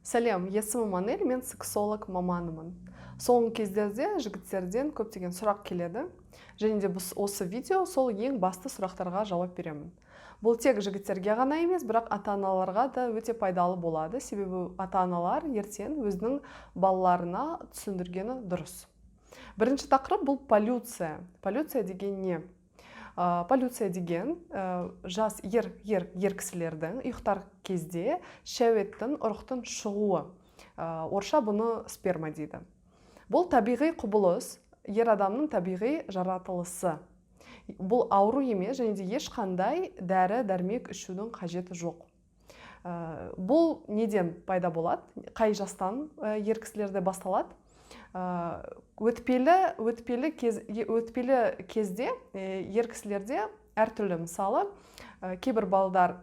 Сәлем, есімім Анель, мен сексолог маманымын. Соңғы кездерде жігіттерден көптеген сұрақ келеді және де осы видео сол ең басты сұрақтарға жауап беремін. Бұл тек жігіттерге ғана емес, бірақ ата аналарға да өте пайдалы болады, себебі ата аналар ертең өзінің балаларына түсіндіргені дұрыс. Бірінші тақырып — бұл поллюция. Поллюция деген не? Поллюция деген жас ер кісілердің ұйықтар кезде шәуеттің, ұрықтың шығуы. Орысша бұны сперма дейді. Бұл табиғи құбылыс, ер адамның табиғи жаратылысы. Бұл ауру емес және де ешқандай дәрі дәрмек ішудің қажеті жоқ. Бұл неден пайда болады? Қай жастан ер кісілерде басталады? Өтпелі кезде ер кісілерде әртүрлі. Мысалы, кейбір балдар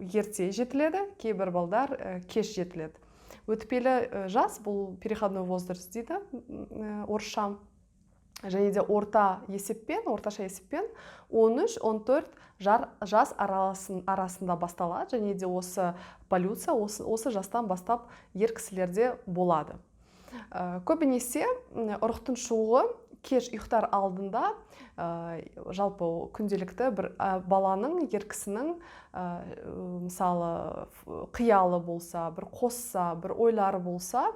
ерте жетіледі, кейбір балдар кеш жетіледі. Өтпелі жас — бұл переходной возраст дейді орысша. Және де орташа есеппен 13-14 жас арасында басталады және де осы поллюция осы жастан бастап ер кісілерде болады. Көбінесе ұрықтың шығуы кеш ұйықтар алдында, жалпы күнделікті бір баланың, ер кісінің, мысалы, қиялы болса, бір қосса, бір ойлары болса,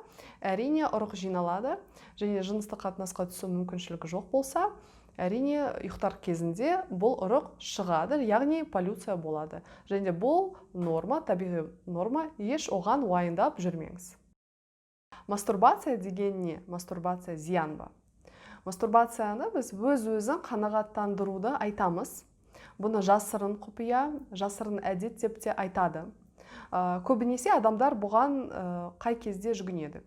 әрине, ұрық жиналады және жыныстық қатынасқа түсу мүмкіншілігі жоқ болса, әрине, ұйықтар кезінде бұл ұрық шығады, яғни поллюция болады. Және де бұл норма, табиғи норма, еш оған уайымдап жүрмеңіз. Мастурбация деген не? Мастурбация зиян ба? Мастурбацияны біз өз өзін қанағаттандыруды айтамыз. Бұны жасырын құпия, жасырын әдет деп те айтады. Көбінесе адамдар бұған қай кезде жүгінеді?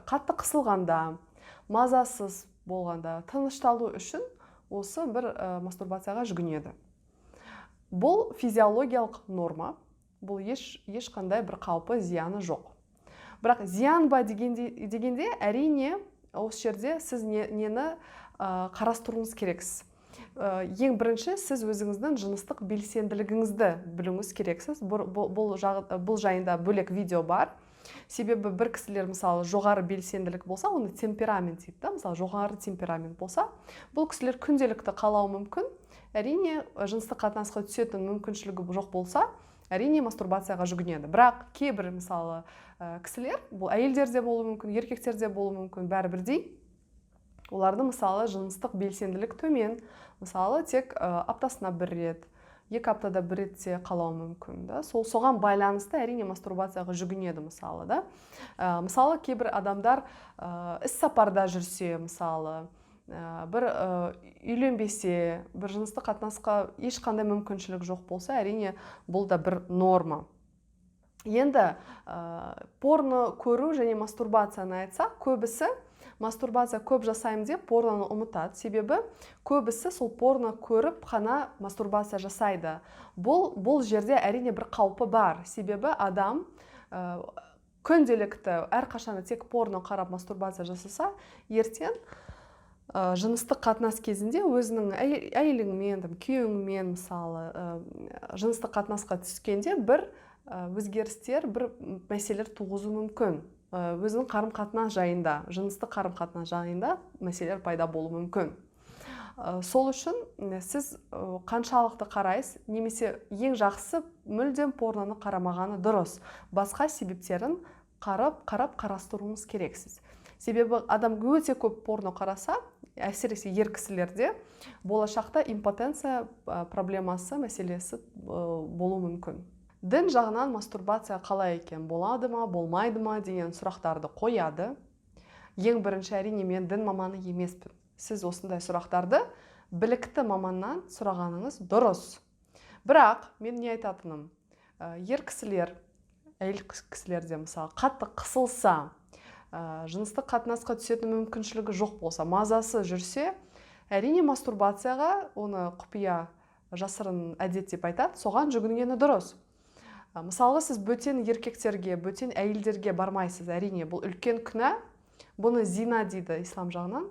Қатты қысылғанда, мазасыз болғанда, тынышталу үшін осы бір мастурбацияға жүгінеді. Бұл физиологиялық норма, бұл ешқандай бір қаупі, зияны жоқ. Бірақ зиян ба дегенде, әрине, осы жерде сіз нені қарастыруыңыз керексіз? Ең бірінші сіз өзіңіздің жыныстық белсенділігіңізді білуіңіз керексіз. Бұл жайында бөлек видео бар. Себебі бір кісілер, мысалы, жоғары белсенділік болса, оны темперамент дейді да, мысалы, жоғары темперамент болса, бұл кісілер күнделікті қалауы мүмкін. Әрине, жыныстық қатынасқа түсетін мүмкіншілігі жоқ болса, әрине, мастурбацияға жүгінеді. Бірақ кейбір, мысалы, кісілер, бұл әйелдер де болуы мүмкін, еркектер де болуы мүмкін, бәрі бірдей, олардың, мысалы, жыныстық белсенділік төмен, мысалы, тек аптасына бір рет, 2 аптада бір рет те қалауы мүмкін да. Сол соған байланысты, әрине, мастурбацияға жүгінеді, мысалы, да. Мысалы, кейбір адамдар іс сапарда жүрсе, мысалы, бір үйленбесе, бір жыныстық қатынасқа ешқандай мүмкіншілік жоқ болса, әрине, бұл да бір норма. Енді порно көру және мастурбацияны айтсақ, көбісі мастурбация көп жасаймын деп порноны ұмытады, себебі көбісі сол порно көріп қана мастурбация жасайды. Бұл жерде, әрине, бір қаупі бар, себебі адам күнделікті әрқашан тек порно қарап мастурбация жасаса, ертең жыныстық қатынас кезінде өзінің әйеліңмен, там, күйеуіңмен, мысалы, жыныстық қатынасқа түскенде бір өзгерістер, бір мәселелер туғызуы мүмкін. Өзінің қарым қатынас жайында, жыныстық қарым қатынас жайында мәселелер пайда болуы мүмкін. Сол үшін сіз қаншалықты қарайсыз немесе ең жақсы мүлдем порноны қарамағаны дұрыс. Басқа себептерін қарап қарастыруыңыз керексіз, себебі адам өте көп порно қараса, әсіресе ер кісілерде, болашақта импотенция проблемасы, мәселесі болуы мүмкін. Дін жағынан мастурбация қалай екен, болады ма, болмайды ма деген сұрақтарды қояды. Ең бірінші, әрине, мен дін маманы емеспін. Сіз осындай сұрақтарды білікті маманнан сұрағаныңыз дұрыс. Бірақ мен не айтатыным, ер кісілер, әйел кісілер де, мысалы, қатты қысылса, жыныстық қатынасқа түсетін мүмкіншілігі жоқ болса, мазасы жүрсе, әрине, мастурбацияға, оны құпия, жасырын әдет деп айтады, соған жүгінгені дұрыс. Мысалға, сіз бөтен еркектерге, бөтен әйелдерге бармайсыз, әрине, бұл үлкен күнә, бұны зина дейді ислам жағынан.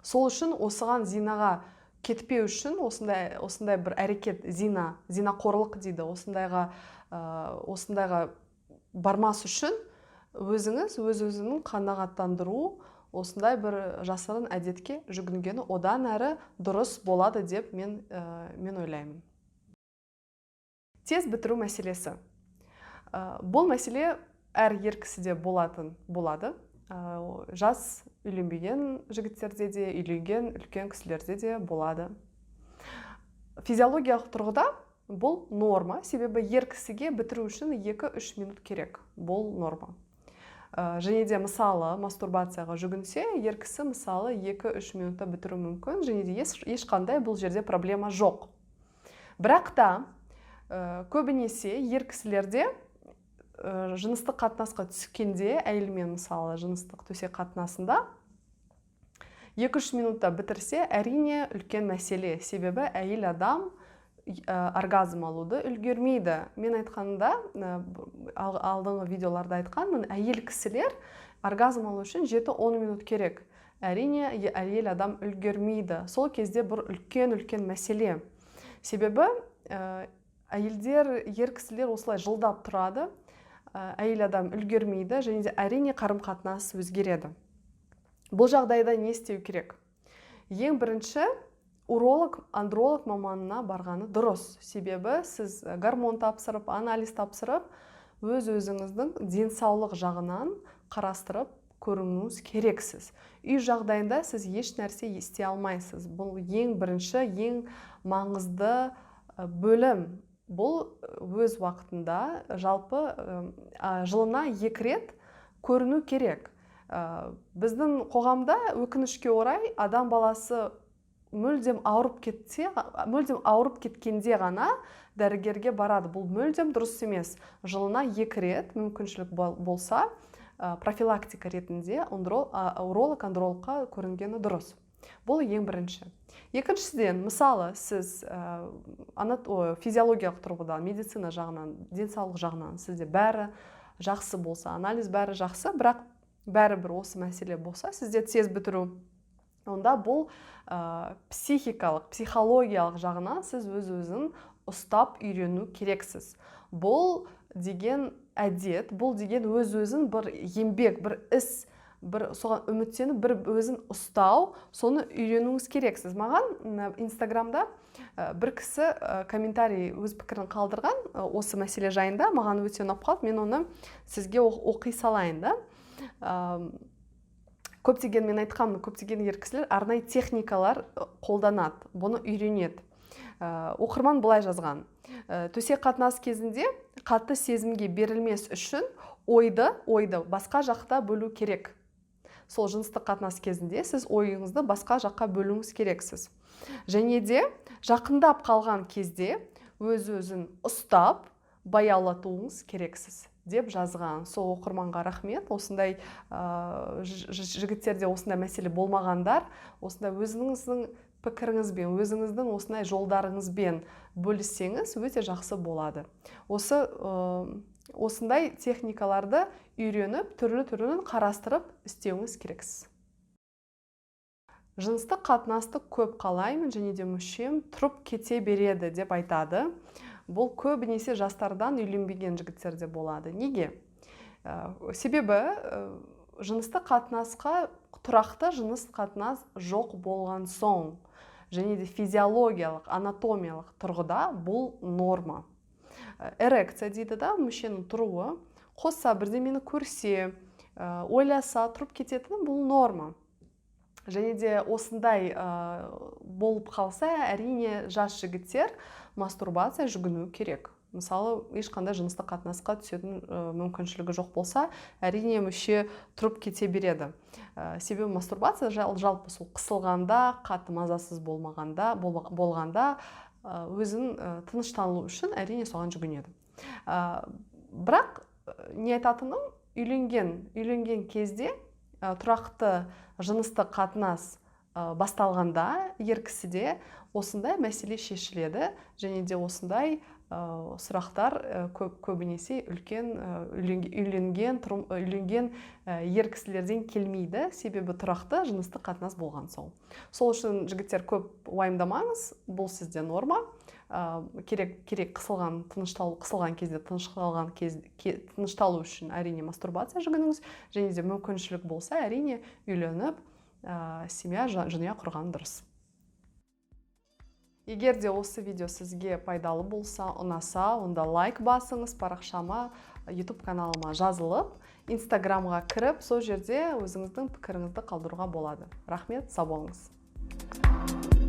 Сол үшін осыған, зинаға кетпеу үшін, осындай бір әрекет, зина, зинақорлық дейді, осындайға Бармас үшін өзіңіз өз өзінің қанағаттандыру, осындай бір жасырын әдетке жүгінгені одан әрі дұрыс болады деп мен ойлаймын. Тез бітіру мәселесі. Бұл мәселе әр ер кісіде болатын болады. Жас үйленбеген жігіттерде де, үйленген үлкен кісілерде де болады. Физиологиялық тұрғыда бұл норма, себебі ер кісіге бітіру үшін 2-3 минут керек. Бұл норма. Және де, мысалы, мастурбацияға жүгінсе, ер кісі, мысалы, 2-3 минутта бітіру мүмкін, және де ешқандай бұл жерде проблема жоқ. Бірақ та көбінесе ер кісілерде жыныстық қатынасқа түскенде, әйелмен, мысалы, жыныстық төсек қатынасында 2-3 минутта бітірсе, әрине, үлкен мәселе, себебі әйел адам оргазм алуды үлгермейді. Мен айтқанда, алдыңғы видеоларда айтқанмын, әйел кісілер оргазм алу үшін 7-10 минут керек. Әрине, әйел адам үлгермейді. Сол кезде бір үлкен-үлкен мәселе. Себебі әйелдер, ер кісілер осылай жылдап тұрады, әйел адам үлгермейді, және де, әрине, қарым-қатынас өзгереді. Бұл жағдайда не істеу керек? Ең бірінші уролог, андролог маманына барғаны дұрыс. Себебі сіз гормон тапсырып, анализ тапсырып, өз өзіңіздің денсаулық жағынан қарастырып көрінуіңіз керексіз. Үй жағдайында сіз еш нәрсе істей алмайсыз. Бұл ең бірінші, ең маңызды бөлім. Бұл өз уақытында жалпы жылына 2 рет көріну керек. Біздің қоғамда, өкінішке орай, адам баласы мүлдем ауырып кетсе, мүлдем ауырып кеткенде ғана дәрігерге барады. Бұл мүлдем дұрыс емес. Жылына 2 рет мүмкіншілік болса, профилактика ретінде уролог, андрологқа көрінгені дұрыс. Бұл ең бірінші. Екіншіден, мысалы, сіз физиологиялық тұрғыдан, медицина жағынан, денсаулық жағынан сізде бәрі жақсы болса, анализ бәрі жақсы, бірақ бәрібір осы мәселе болса, сізде тез бітіру, онда бұл психикалық, психологиялық жағынан сіз өз-өзін ұстап үйрену керексіз. Бұл деген әдет, бұл деген өз-өзін бір еңбек, бір іс, бір соған үміттеніп, бір өзін ұстау, соны үйренуіңіз керексіз. Маған Инстаграмда бір кісі комментарий, өз пікірін қалдырған осы мәселе жайында, маған өте ұнап қалды, мен оны сізге оқи салайын да. Көптеген, мен айтқанмын, көптеген ер кісілер арнайы техникалар қолданады, бұны үйренеді. Оқырман былай жазған: төсек қатынас кезінде қатты сезімге берілмес үшін ойды басқа жақта бөлу керек. Сол жыныстық қатынас кезінде сіз ойыңызды басқа жаққа бөлуіңіз керексіз. Және де жақындап қалған кезде өз-өзін ұстап баяулатуыңыз керексіз деп жазған. Сол оқырманға рахмет. Осындай жігіттерде осындай мәселе болмағандар, осындай өзіңіздің пікіріңізбен, өзіңіздің осындай жолдарыңызбен бөліссеңіз, өте жақсы болады. Осындай техникаларды үйреніп, түрлі-түрлін қарастырып істеуіңіз керексіз. Жыныстық қатынасты көп қалаймын және де мүшем тұрып кете береді деп айтады. Бұл көбінесе жастардан, үйленбеген жігіттерде болады. Неге? Себебі жыныстық қатынасқа тұрақты жыныс қатынас жоқ болған соң, және де физиологиялық, анатомиялық тұрғыда бұл норма. Эрекция дейді да, мүшенің тұруы, қосса, бірдемені көрсе, ойласа, тұрып кететіні бұл норма. Және де осындай болып қалса, әрине, жас жігіттер мастурбация жүгіну керек. Мысалы, ешқандай жыныстық қатынасқа түсетін мүмкіншілігі жоқ болса, әрине, мүше тұрып кете береді. Себебі мастурбация жалпы сол қысылғанда, қатты мазасыз болғанда, өзін тыныштану үшін, әрине, соған жүгінеді. Бірақ не айтатыным, үйленген кезде тұрақты жыныстық қатынас басталғанда ер кісіде осындай мәселе шешіледі, және де осындай сұрақтар көбінесе үлкен үйленген ер кісілерден келмейді, себебі тұрақты жыныстық қатынас болған соң. Сол үшін, жігіттер, көп уайымдамаңыз, бұл сізде норма. Керек қысылған, тынышталу, қысылған кезде, тынышталған кез, тынышталу үшін, әрине, мастурбация жүгініңіз. Және де мүмкіншілік болса, әрине, үйленіп, семья, жанұя құрған дұрыс. Егер де осы видео сізге пайдалы болса, ұнаса, онда лайк басыңыз, парақшама, YouTube каналыма жазылып, Инстаграмға кіріп, сол жерде өзіңіздің пікіріңізді қалдыруға болады. Рахмет, сау болыңыз.